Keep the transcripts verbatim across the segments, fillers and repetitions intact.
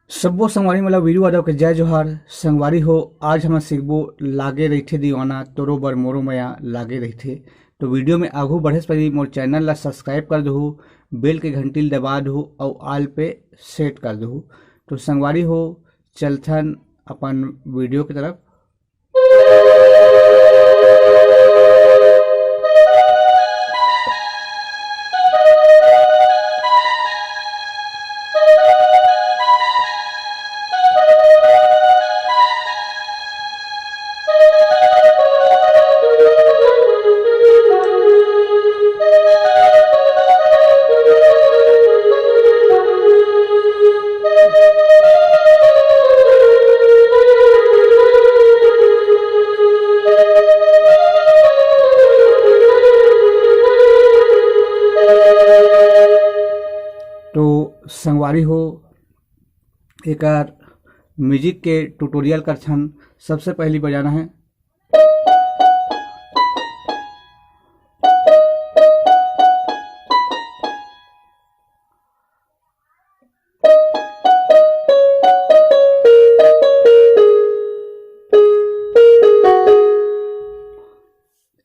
सब्बो संगवारी मन ला वीरू यादव के जय जोहार। संगवारी हो, आज हमन सीखबो लागे रहिथे दीवाना, तोरो बर मोरो मया लागे रहिथे। तो वीडियो में आगू बढ़े से पहले मोर चैनल ला सब्सक्राइब कर दहू, बेल के घंटी ल दबा दहू अउ ऑल पे सेट कर दहू। तो संगवारी हो, चलथन अपन वीडियो की तरफ। तो संगवारी हो, एकर म्यूजिक के ट्यूटोरियल करथन। सबसे पहली बजाना है,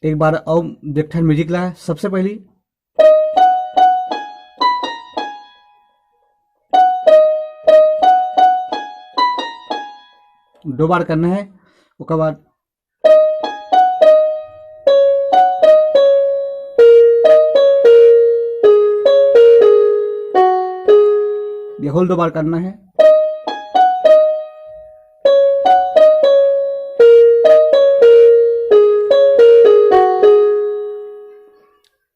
एक बार अउ देखथन म्यूजिक ला। सबसे पहली दो बार करना है, ओकर बाद ये होल दो बार करना है।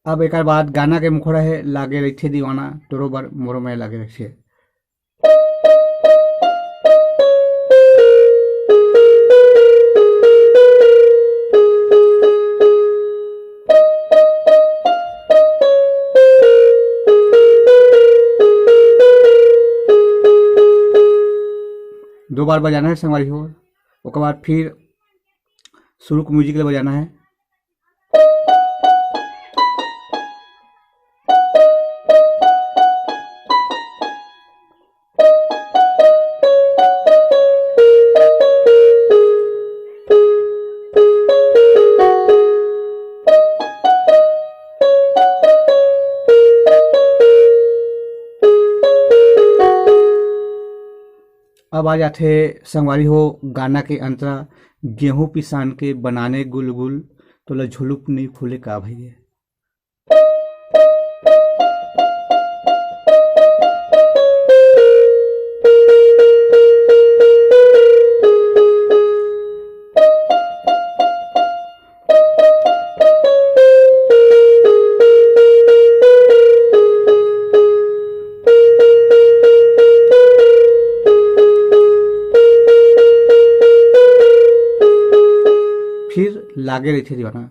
अब एकर बाद गाना के मुखड़ा है, लागे रहिथे दीवाना, तोरो बर मोरो मया लागे रहिथे। दो बार बजाना है संगवारी हो, ओकर बाद फिर शुरू के म्यूजिक ले बजाना है। अब आ जाथे संगवारी हो गाना के अंतरा, गेहूं पिसान के बनाने गुलगुल, तोला झुलुप नी खुले का भइया। फिर लागे रहिथे दीवाना।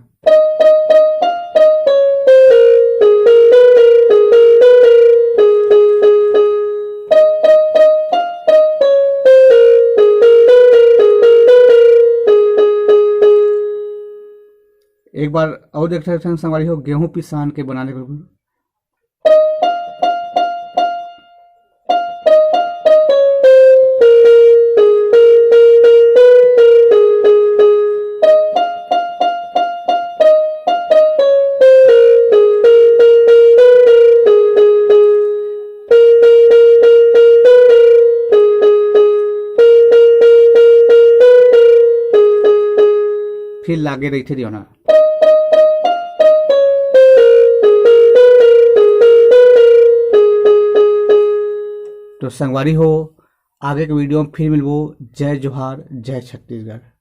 एक बार अउ देख सकथन संगवारी हो, गेहूं पिसान के बनाने के फिर लागे रहिथे दीवाना। तो संगवारी हो, आगे के वीडियो में फिर मिलबो। जय जोहार, जय छत्तीसगढ़।